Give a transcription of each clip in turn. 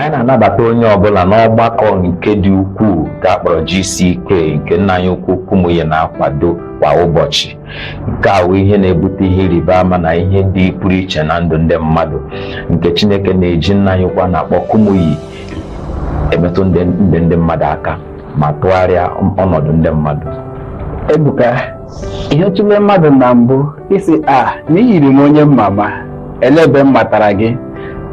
Anyị na-anabata onye ọbụla n'ọgbakọ nke dị ukwuu nke a kpọrọ GCK, nke nna anyị ukwu Kumuyi na-akwado kwa ụbọchị. Nke a wụ ihe na-ebute ihe ịrịba ama na ihe dị pụrụ iche na ndụ ndị mmadụ, nke Chineke na-eji nna anyị ukwu a na-akpọ Kumuyi emetụ ndị mmadụ aka ma tụgharịa ọnọdụ ndị mmadụ. Ebuka, ihe tụle mmadụ na mbụ isi a na iyiri m onye mmama ele ebe m matara gị.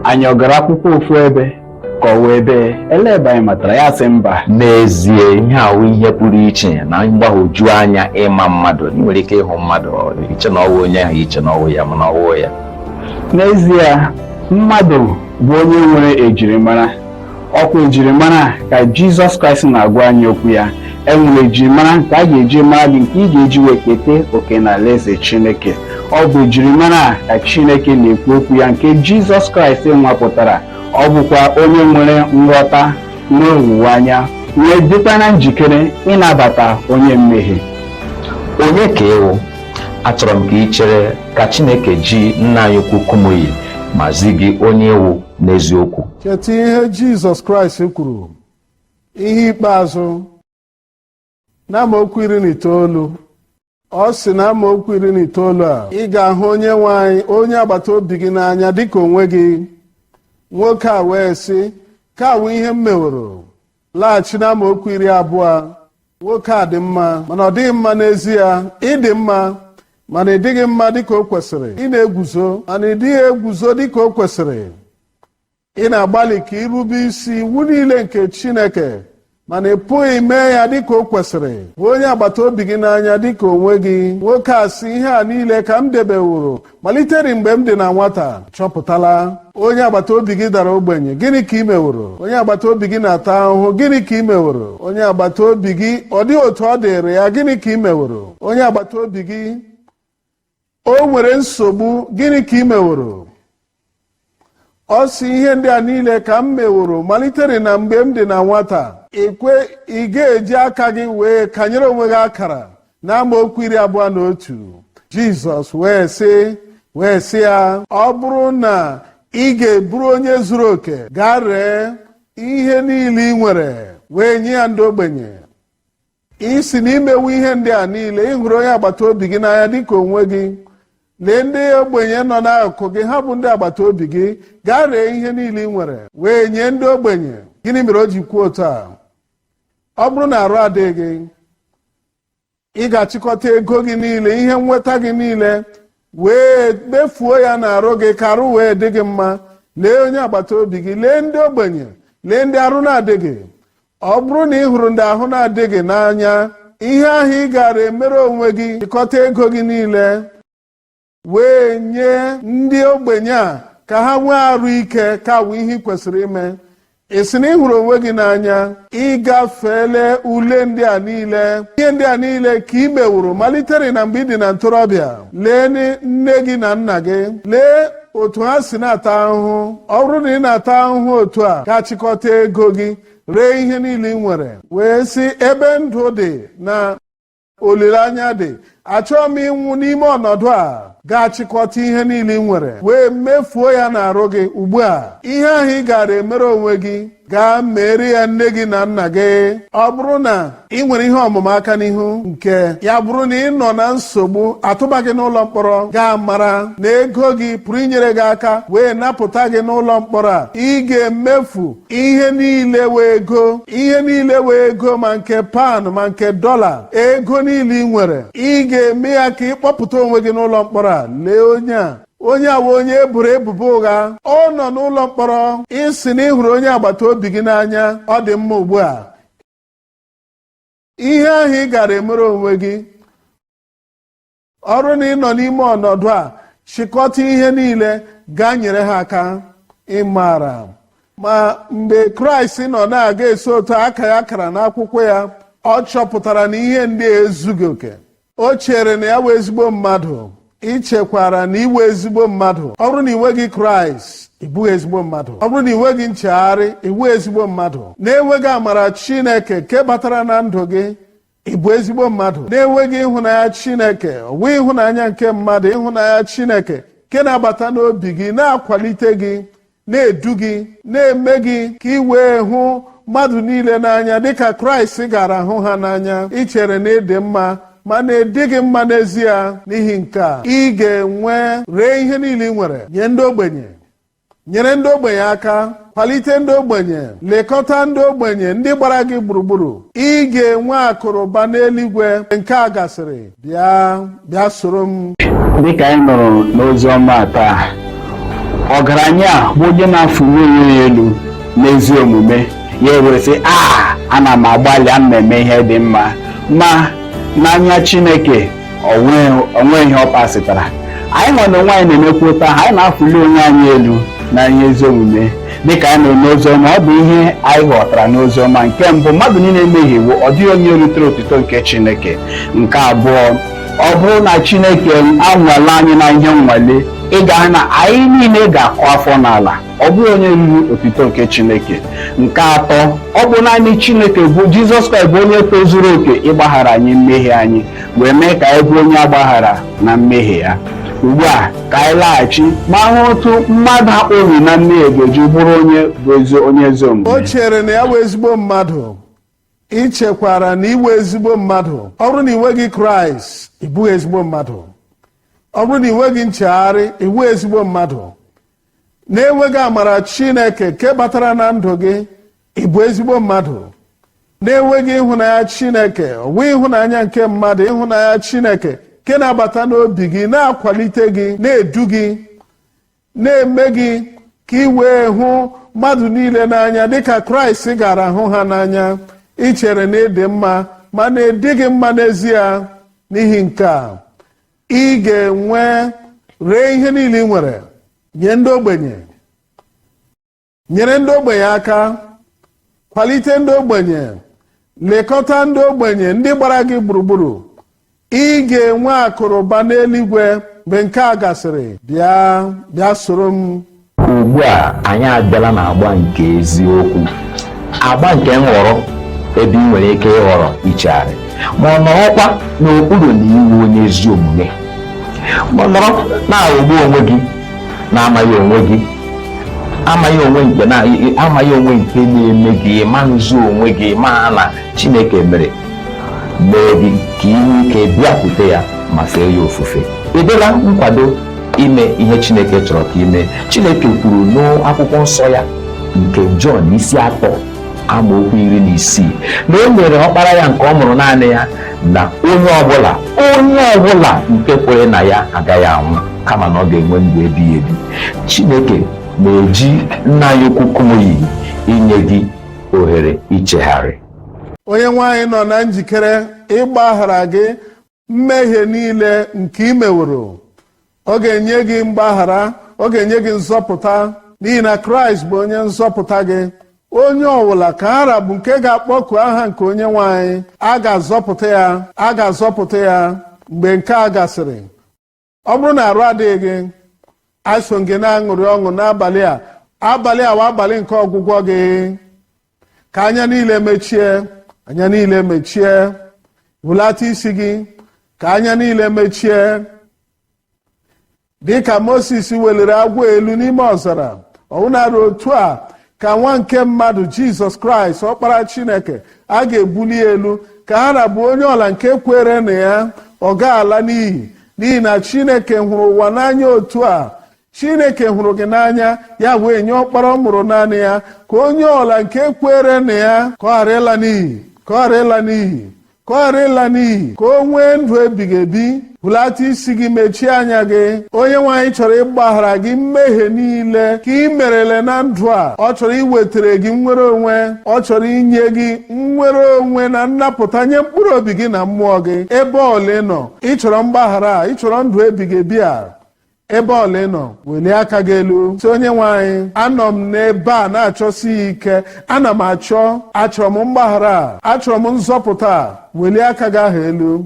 Anyị ọ gara akwụkwọ ofu ebe ka ọ wee ebe ele ebe anyị matara ya sị mba. N'ezie, ihe awụ ihe pụrụ iche na mgbagwoju anya ịma mmadụ. Ị nwere ike ịhụ mmadụ, iche na ọwụ onye ahụ, iche na ọwụ ya, mana ọwụ ya. N'ezie, mmadụ bụ onye nwere ejirimara. Ọkwa ejirimara ka Jizọs Kraịst na-agwa anyị okwu ya. Enwere ejirimara nke a ga-eji mara gị, nke ị ga-eji wee kete oke na alaeze Chineke. Ọ bụ ejirimara ka Chineke na-ekwu okwu ya, nke Jizọs Kraịst nwapụtara. Ọ bụkwa onye nwere nghọta, nwee owuwe anya, wee dịkwa na njikere ịnabata onye mmehie. Onye ka ịwụ? Achọrọ m ka ị chere ka Chineke ji nna anyị ukwu Kumuyi ma zi gị onye ịwụ n'eziokwu. Cheta ihe Jizọs Kraịst kwuru, ihe ikpeazụ n'amaokwu 19. Ọ sị na amaokwu 19 a, ị ga-ahụ onye nwe anyị, onye agbata obi gị n'anya dịka onwe gị. Nwoke a wee sị, ka awụ ihe m meworo. Laghachi na amaokwu 20. Nwoke a dị mma, mana ọ dịghị mma n'ezie. Ị dị mma, mana ị dịghị mma dịka o kwesịrị. Ị na-eguzo, mana ị dịghị eguzo dịka o kwesịrị. Ị na-agbalị ka irube isi iwu niile nke Chineke, mana ị pụghị mee ya dịka o kwesịrị. Hụ onye agbata obi gị n'anya dịka onwe gị. Nwoke a sị, ihe a niile ka m debeworo malitere mgbe m dị na nwata. Chọpụtala onye agbata obi gị dara ogbenye, gịnị ka ị meworo? Onye agbata obi gị na-ata ahụhụ, gịnị ka ị meworo? Onye agbata obi gị ọ dịghị otu ọ dịrị ya, gịnị ka ị meworo? Onye agbata obi gị o nwere nsogbu, gịnị ka ị meworo? Ọ sị, ihe ndị a niile ka m meworo malitere na mgbe m dị na nwata. Ikwe ị ga-eji aka gị wee kanyere onwe gị akara. Na amaokwu 21, Jizọs wee sị ya, ọ bụrụ na ị ga-eburu onye zuru oke, gaa ree ihe niile ị nwere wee nye ya ndị ogbenye. Isi na imewu ihe ndị a niile, ị hụrụ onye agbata obi gị n'anya dịka onwe gị. Lee ndị ogbenye nọ n'akụkụ gị, ha bụ ndị agbata obi gị. Gaa ree ihe niile ị nwere wee nye ndị ogbenye. Gịnị mere o ji kwuo otu a? Ọ bụrụ na arụ adịghị gị, ị ga-achịkọta ego gị niile, ihe nweta gị niile, wee mefuo ya na arụ gị ka arụ wee dị gị mma. Lee onye agbata obi gị, lee ndị ogbenye, lee ndị arụ na-adịghị. Ọ bụrụ na ị hụrụ ndị ahụ na-adịghị n'anya, ihe ahụ ị gara emere onwe gị, chịkọta ego gị niile wee nye ndị ogbenye a ka ha nwee arụ ike, ka wụ ihe ị kwesịrị ime. Ị sị na ị hụrụ onwe gị n'anya, ị gafeele ule ndị a niile. Ihe ndị a niile ka ị mewuru malitere na mgbe ị dị na ntorobịa. Lee nne gị na nna gị, lee otu ha si na-ata ahụhụ. Ọ bụrụ na ị na-ata ahụhụ otu a, ka chịkọta ego gị, ree ihe niile ị nwere, wee sị, ebe ndụ dị na olileanya dị, achọghị m ịnwụ n'ime ọnọdụ a. Ga-achịkọta ihe niile ị nwere wee mefuo ya n'arụ gị ugbu a. Ihe ahụ ị gara emere onwe gị, gaa mere ya nne gị na nna gị. Ọ bụrụ na ị nwere ihe ọmụma aka n'ihu, nke ya bụrụ na ị nọ na nsogbu, atụba gị n'ụlọ mkpọrọ, gaa mara na ego gị pụrụ inyere gị aka wee napụta gị n'ụlọ mkpọrọ a. Ị ga-emefu ihe niile wee ego, ihe niile wee ego, ma nke pan ma nke dọla, ego niile ị nwere, ị ga-eme ya ka ị kpọpụta onwe gị n'ụlọ mkpọrọ a. Lee onye a, onye a wụ onye eboro ebubo ụgha, ọ nọ n'ụlọ mkpọrọ. Isi na ị hụrụ onye agbata obi gị n'anya, ọ dị mma. Ugbu a, ihe ahụ ị gara emere onwe gị, ọrụ na ị nọ n'ime ọnọdụ a, chịkọta ihe niile gaa nyere ha aka. Ịmara ma mgbe Kraịst nọ na-aga eso otu aka ya kara n'akwụkwọ ya, ọ chọpụtara na ihe ndị a ezughị oke. O chere na ya wee ezigbo mmadụ. Ichekwara na iwe ezigbo mmadụ. Ọ bụrụ na ị nweghị Kraịst, ị bụghị ezigbo mmadụ. Ọ bụrụ na ị nweghị nchegharị, ị bụghị ezigbo mmadụ. Na-enweghị amara Chineke nke batara na ndụ gị, ị bụ ezigbo mmadụ. Na-enweghị ịhụnanya Chineke, ọ bụghị ịhụnanya nke mmadụ, ịhụnanya Chineke nke na-abata n'obi gị, na-akwalite gị, Na-edu gị, na-eme gị ka ị wee hụ mmadụ niile n'anya dịka Kraịst gara hụ ha n'anya. Ị chere na ịdị mma, mana ịdịghị mma n'ezie. N'ihi nke a, ị ga-enwe ree ihe niile ị nwere nye ndị ogbenye, nyere ndị ogbenye aka, kwalite ndị ogbenye, lekọta ndị ogbenye ndị gbara gị gburugburu. Ị ga-enwe akụrụba n'eluigwe. Nke a gasịrị, bịa, bịa soro m. Dịka anyị nụrụ n'ozi ọma taa, ọgaranya a bụ onye na-afụnye onwe ya elu n'ezi omume ya, ewere sị, "A ana m agbalị, ana m eme ihe dị mma," ma n'anya Chineke onwe ihe ọ pasịtara. Anyị nwere onwe anyị na-emekwa ụta, anyị na-afụli onwe anyị elu na ihe ezi omume. Dịka anyị nụrụ n'ozi ọma, ọ bụ ihe anyị ghọtara n'ozi ọma. Nke mbụ, mmadụ niile emehiewo, ọ dịghị onye rutere otuto nke Chineke. Nke abụọ, ọ bụrụ na Chineke anwale anyị na ihe nnwale, ị ga-ahụ na anyị niile ga-akụ afọ n'ala, ọ bụghị onye ruru otuto nke Chineke. Nke atọ, ọ bụ naanị Chineke bụ Jizọs Kraịst bụ onye tozuru oke ịgbaghara anyị mmehie anyị, wee mee ka anyị bụ onye agbaghara na mmehie ya. Ugbu a, ka anyị laghachi ma hụ otu mmadụ akpọghị na mmehie ga-eji bụrụ onye bụ ezi onye ezi omume. O chere na ya bụ ezigbo mmadụ. Ị chekwara na iwe ezigbo mmadụ? Ọ bụrụ na ị nweghị Kraịst, ị bụghị ezigbo mmadụ. Ọ bụrụ na ị nweghị nchegharị, ị bụghị ezigbo mmadụ. Na-enweghị amara Chineke nke batara na ndụ gị, ị bụ ezigbo mmadụ? Na-enweghị ịhụnanya Chineke, ọ bụghị ịhụnanya nke mmadụ, ịhụnanya Chineke nke na-abata n'obi gị, na-akwalite gị, na-edu gị, na-eme gị ka ị wee hụ mmadụ niile n'anya dịka Kraịst gara hụ ha n'anya. Ị chere na ịdị mma, mana ịdịghị mma n'ezie. N'ihi nke a, ị ga-enwe ree ihe niile ị nwere nye ndị ogbenye, nyere ndị ogbenye aka, kwalite ndị ogbenye, lekọta ndị ogbenye ndị gbara gị gburugburu. Ị ga-enwe akụrụba n'eluigwe. Mgbe nke a gasịrị, bịa, bịa soro m. Ugbu a, anyị abịala n'agba nke eziokwu, agba nke nhọrọ, ebe ị nwere ike ịhọrọ ichegharị, ma ọ nọrọkwa n'okpuru na iwu onye ezi omume, ma ọ nọrọ na-aghọgbu onwe gị, na-amaghị onwe gị, amaghị onwe nke na amaghị onwe nke na-eme gị, ịmaghịzi onwe gị, ma na Chineke mere mee gị ka ị nwee ike bịakwute ya ma fee ya ofufe. Ị dịla nkwado ime ihe Chineke chọrọ ka ime? Chineke kwuru n'akwụkwọ nsọ ya nke Jọn isi 3 amaokwu 16 na o nyere ọkpara ya nke ọ mụrụ naanị ya, na onye ọbụla, onye ọbụla nke kwere na ya agaghị anwụ, kama na ọ ga-enwe ndụ ebighị ebi. Chineke na-eji nna anyị ukwu Kumuyi inye gị ohere ichegharị. Onye nwanyị nọ na njikere ịgbaghara gị mmehie niile nke ị meworo. Ọ ga-enye gị mgbaghara, ọ ga-enye gị nzọpụta, n'ihi na Kraịst bụ onye nzọpụta gị. Onye ọbụla ka ara bụ nke ga-akpọku aha nke onye nwanyị, a ga-azọpụta ya, a ga-azọpụta ya. Mgbe nke a gasịrị, ọ bụrụ na arụ adịghị gị, aso gị na-aṅụrị ọṅụ n'abalị a. Abalị a wa abalị nke ọgwụgwọ gị. Ka anya niile mechie, anya niile mechie. Bulata isi gị. Ka anya niile mechie. Dịka Moses weliri agwọ elu n'ime ọzara, ọwụnara otu a ka nwa nke mmadụ, Jizọs Kraịst, ọkpara Chineke, a ga-ebuli elu, ka ha na bụ onye ọla nke kwere na ya, ọ ga-ala n'iyi. N'ihi na Chineke hụrụ ụwa n'anya otu a. Chineke hụrụ gị n'anya, ya wee nye ọkpara ọ mụrụ naanị ya, ka onye ọla nke kwere na ya, ka ọ ghara ịla n'iyi, ka ọ ghara ịla n'iyi, ka ọ ghara ịla n'iyi, ka o nwee ndụ ebighị ebi. Hulata isi gị, mechie anya gị. Onye nwaanyị chọrọ ịgbaghara gị mmehie niile ka ị merele na ndụ a. Ọ chọrọ iwetara gị nnwere onwe. Ọ chọrọ inye gị nnwere onwe na nnapụta nye mkpụrụ obi gị na mmụọ gị. Ebe ọla ị nọ, ị chọrọ mgbaghara a, ị chọrọ ndụ ebighị ebi a, ebe ọla ị nọ, welie aka gị elu, sị, "Onye nwe anyị, anọ m n'ebe a na-achọsi ya ike. Ana m achọ, achọrọ m mgbaghara a, achọrọ m nzọpụta a." Welie aka gị ahụ elu,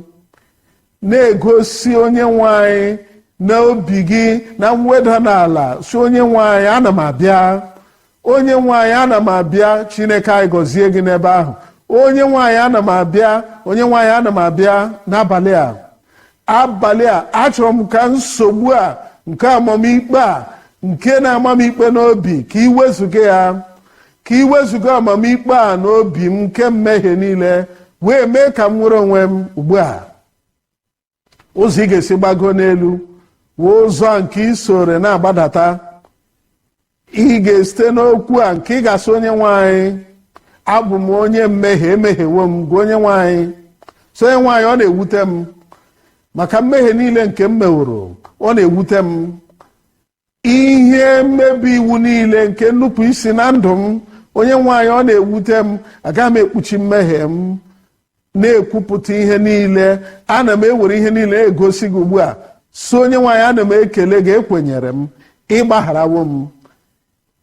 na-egosi onye nwe anyị na obi gị na mweda n'ala, si, "Onye nwe anyị, ana m abịa. Onye nwe anyị, ana m abịa." Chineke anyị gọzie gị n'ebe ahụ. "Onye nwe anyị, ana m abịa. Onye nwe anyị, ana m abịa n'abalị a. Abalị a, achọrọ m ka nsogbu a nke amamikpe a Nke na-ama m ikpe n'obi, ka ị wezụga ya, ka ị wezụga amamikpe a n'obi m nke mmehie niile, wee mee ka m nwere onwe m ugbu a. Ụzọ ị ga-esi gbago n'elu wee ụzọ nke ị sore na-agbadata. Ị ga-esite n'okwu a nke ị ga-asị, "Onye nwe anyị, abụ m onye mmehie, emehiewo m." Gwa onye nwe anyị, sị, "Onye nwe anyị, ọ na-ewute m maka mmehie niile nke m meworo. Ọ na-ewute m, ihe mmebi iwu niile nke nnupụ isi na ndụ m. Onye nwe anyị, ọ na-ewute m. Agaghị m ekpuchi mmehie m, na-ekwupụta ihe niile. Ana m ewere ihe niile egosi gị ugbu a." So, "Onye nwe anyị, ana m ekele gị, ekwenyere m, ịgbagharawo m."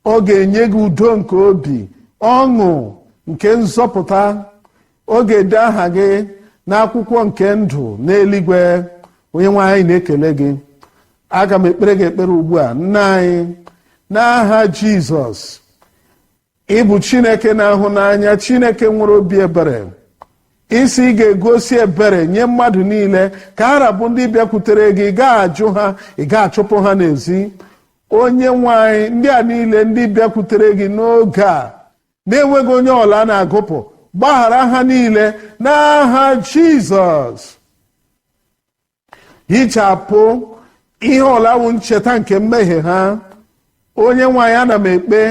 Ọ ga-enye gị udo nke obi, ọṅụ nke nzọpụta. Ọ ga-ede aha gị n'akwụkwọ nke ndụ n'eluigwe. Onye nwe anyị na-ekele gị. Aga m ekpere gị ekpere ugbu a. Nna anyị, n'aha Jizọs, ịbụ Chineke na-ahụ n'anya, Chineke nwere obi ebere. Isi ị ga-egosi ebere nye mmadụ niile ka ha rabụ ndị bịakwutere gị. Ị ga-ajụ ha, ị ga-achụpụ ha n'ezi. Onye nwe anyị, ndị a niile ndị bịakwutere gị n'oge a na-enweghị onye ọla na-agụpụ, gbaghara ha niile n'aha Jizọs. Hichapụ ihe ọlawụ ncheta nke mmehie ha. Onye nwe anyị, ana m ekpe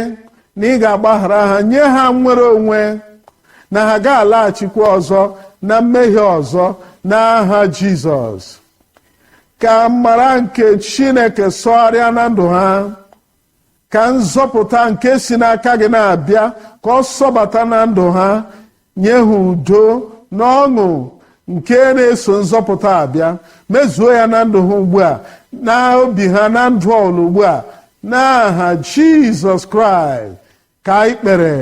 na ị ga-agbaghara ha, nye ha nwere onwe, na ha ga-alaghachikwa ọzọ na mmehie ọzọ n'aha Jizọs. Ka mara nke Chineke sọgharịa na ndụ ha, ka nzọpụta nke si n'aka gị na-abịa, ka ọ sọbata na ndụ ha, nye ha udo na ọṅụ nke na-eso nzọpụta abịa. Mezuo ya na ndụ ha ugbu a, na obi ha, na ndụ ọla ugbu a, n'aha Jizọs Kraịst ka anyị kpere.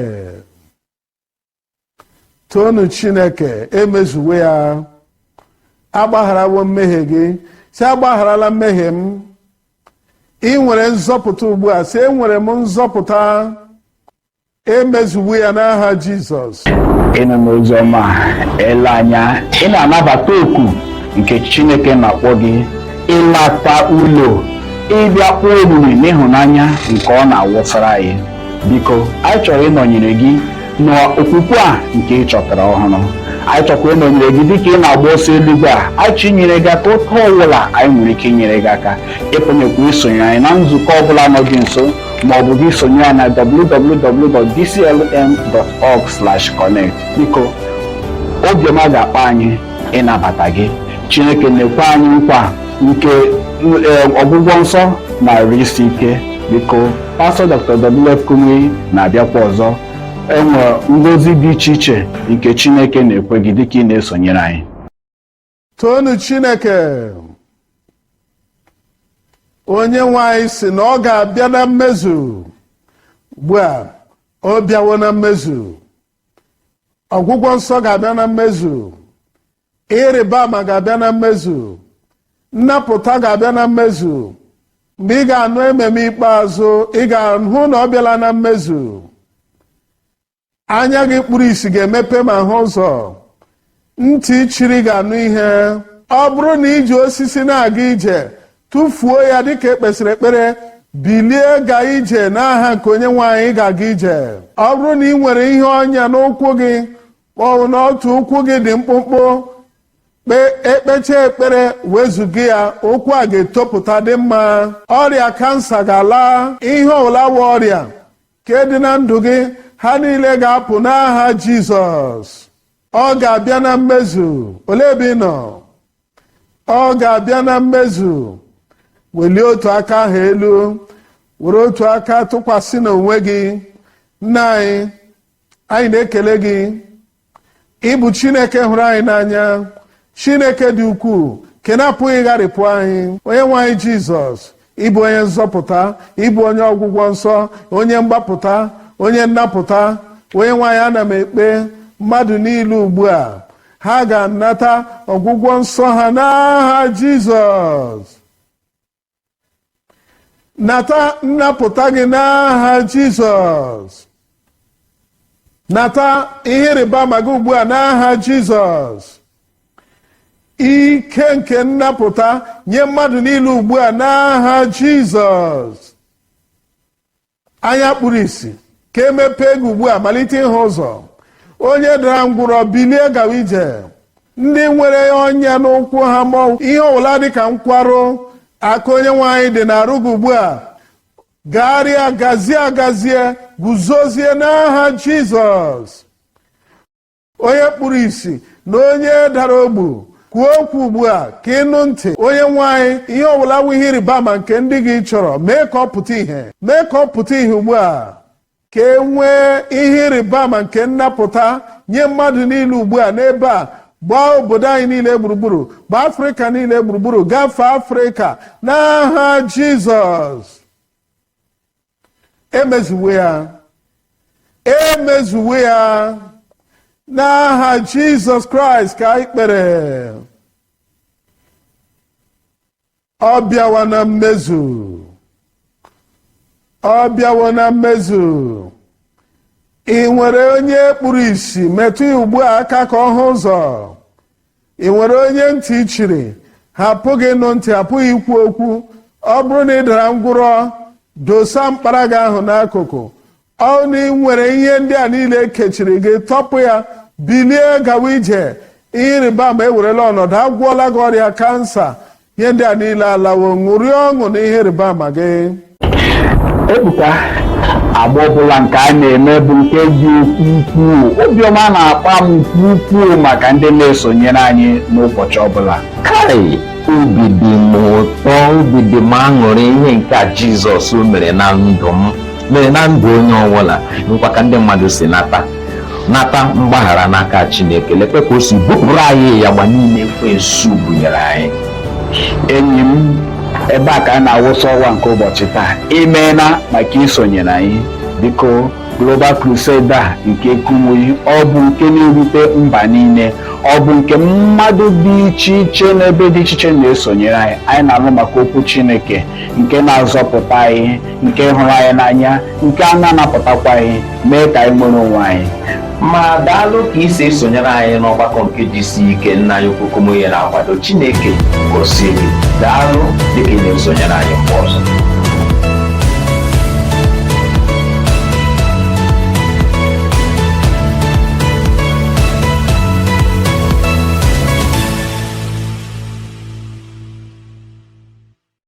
Toonu Chineke, emezuwe ya. Agbagharawo mmehie gị. Si, "Agbagharala mmehie m." Ị nwere nzọpụta ugbu a. Si, "Enwere m nzọpụta." Emezuwe ya n'aha Jizọs. Ịnụ n'ozi ọma, ele anya ị na-anabata oku nke Chineke na-akpọ gị ịlata ụlọ, ịbịa kpụọ omimi n'ịhụnanya nke ọ na-awụsara anyị. Biko, anyị chọrọ ịnọnyere gị n'okwukwe a nke ị chọtara ọhụrụ. Anyị chọkwa ịnọnyere gị dịka ị na-agba ọsọ eluigwe a. Anyị chọrọ inyere gị aka otu ọbụla anyị nwere ike inyere gị aka. Ịpụnyekwa isonye anyị na nzukọ ọbụla nọ gị nso, ma ọ bụ gị sonye anyị na www.dclm.org/connect. Biko, obiọma ga-akpa anyị ịnabata gị. Chineke na-ekwe anyị nkwa nke ọgwụgwọ nsọ na arụ isi ike. Biko, Pastọ Dr. W.F. Kumuyi na-abịakwa ọzọ. Enwere ngozi dị iche iche nke Chineke na-ekwe gị dịka ị na-esonyere anyị. Toonu Chineke. Onye nwe anyị si na ọ ga-abịa na mmezu. Ugbu a ọ bịawo na mmezu. Ọgwụgwọ nsọ ga-abịa na mmezu, ịrịba ama ga-abịa na mmezu, nnapụta ga-abịa na mmezu. Mgbe ị ga-anụ ememe ikpeazụ, ị ga-ahụ na ọ bịala na mmezu. Anya gị kpuru isi ga-emepe ma hụ ụzọ, ntị chiri ga-anụ ihe. Ọ bụrụ na iji osisi na-aga ije, tụfuo ya dịka ekpesịrị ekpere, bilie gaa ije. N'aha nke Onye nwe anyị ga-aga ije. Ọ bụrụ na ị nwere ihe ọnya n'ụkwụ gị, ma ọ bụ na otu ụkwụ gị dị mkpụmkpụ, kpee, ekpecha ekpere wezụga ya, ụkwụ a ga-etopụta dị mma. Ọrịa kansa ga-ala. Ihe ọbụla wụ ọrịa nke dị na ndụ gị, ha niile ga-apụ n'aha Jizọs. Ọ ga-abịa na mmezu. Olee ebe ị nọ? Ọ ga-abịa na mmezu. Welie otu aka ahụ elu, were otu aka tụkwasị n'onwe gị. Nna anyị, anyị na-ekele gị. Ịbụ Chineke hụrụ anyị n'anya, Chineke dị ukwuu nke na-apụghị ịgharịpụ anyị. Onye nwe anyị Jizọs, ịbụ onye nzọpụta, ịbụ onye ọgwụgwọ nsọ, onye mgbapụta, onye nnapụta. Onye nwe anyị, ana m ekpe mmadụ niile ugbu a, ha ga-anata ọgwụgwọ nsọ ha n'aha Jizọs. Nata nnapụta gị n'aha Jizọs. Nata ihe ịrịba ama gị ugbu a n'aha Jizọs. Ike nke nnapụta nye mmadụ niile ugbu a n'aha Jizọs. Anya kpuru ìsì, ka emepee gị ugbu a, malite ịhụ ụzọ. Onye dara ngwụrọ, bilie gawa ije. Ndị nwere ọnya n'ụkwụ ha ma ihe ọbụla dịka nkwarụ, aka Onye nwe anyị dị n'arụ gị ugbu a. Gagharịa, gazie, agazie, guzozie n'aha Jizọs. Onye kpuru ìsì na onye dara ogbu, kwuo okwu ugbu a ka ịnụ ntị. Onye nwe anyị, ihe ọbụla bụ ihe ịrịba ama nke ndị gị chọrọ, mee ka ọ pụta ìhè, mee ka ọ pụta ìhè ugbu a, ka e nwee ihe ịrịba ama nke nnapụta nye mmadụ niile ugbu a n'ebe a. Gbaa obodo anyị niile gburugburu, gbaa Afrịka niile gburugburu, gafee Afrịka n'aha Jizọs. Emezuwe ya, emezuwe ya n'aha Jizọs Kraịst ka anyị kpere. Ọ bịawa na mmezu, ọ bịawo na mmezu. Ị nwere onye kpuru ìsì, metụ ya ugbu a aka ka ọ hụ ụzọ. Ị nwere onye ntị chiri, ha apụghị ịnụ ntị, apụghị ikwu okwu. Ọ bụrụ na ị dara ngwụrọ, dosa mkpara gị ahụ n'akụkụ. Ọ na ị nwere ihe ndị a niile kechiri gị, tọpụ ya, bilie gawa ije. Ihe ịrịba ama ewerela ọnọdụ. Agwọọla gị ọrịa kansa, ihe ndị a niile alawo. Ṅụrie ọṅụ na ihe ịrịba ama gị. Ebuka, agba ọbụla nke a na-eme bụ nke dị ukwuu. Obiọma na-akpa m nke ukwuu maka ndị na-esonyere anyị n'ụbọchị ọbụla. Kai, obi dị m ụtọ, obi dị m aṅụrị. Ihe nke a Jizọs mere na ndụ m, mere na ndụ onye ọbụla, nkwa ka ndị mmadụ si nata mgbaghara n'aka Chineke. Lekwe ka o si bupụrụ anyị ya gba niile ekwensu bunyere anyị. Enyi m, ebe a ka a na-awụsa ọwa nke ụbọchị taa. Imeela maka isonyere anyị. Biko, Global Crusade a nke Kumuyi, ọ bụ nke na-erute mba niile, ọ bụ nke mmadụ dị iche iche n'ebe dị iche iche na-esonyere anyị. Anyị na-anụ maka okwu Chineke nke na-azọpụta anyị, nke hụrụ anyị n'anya, nke a na-anapụtakwa anyị, mee ka anyị nwere onwe anyị. Ma daalụ ka isi esonyere anyị n'ọgbakọ nke GCK nna anyị ukwu Kumuyi na-akwado. Chineke gozie gị. Daalụ dịka ị na-esonyere anyị mgbe ọzọ.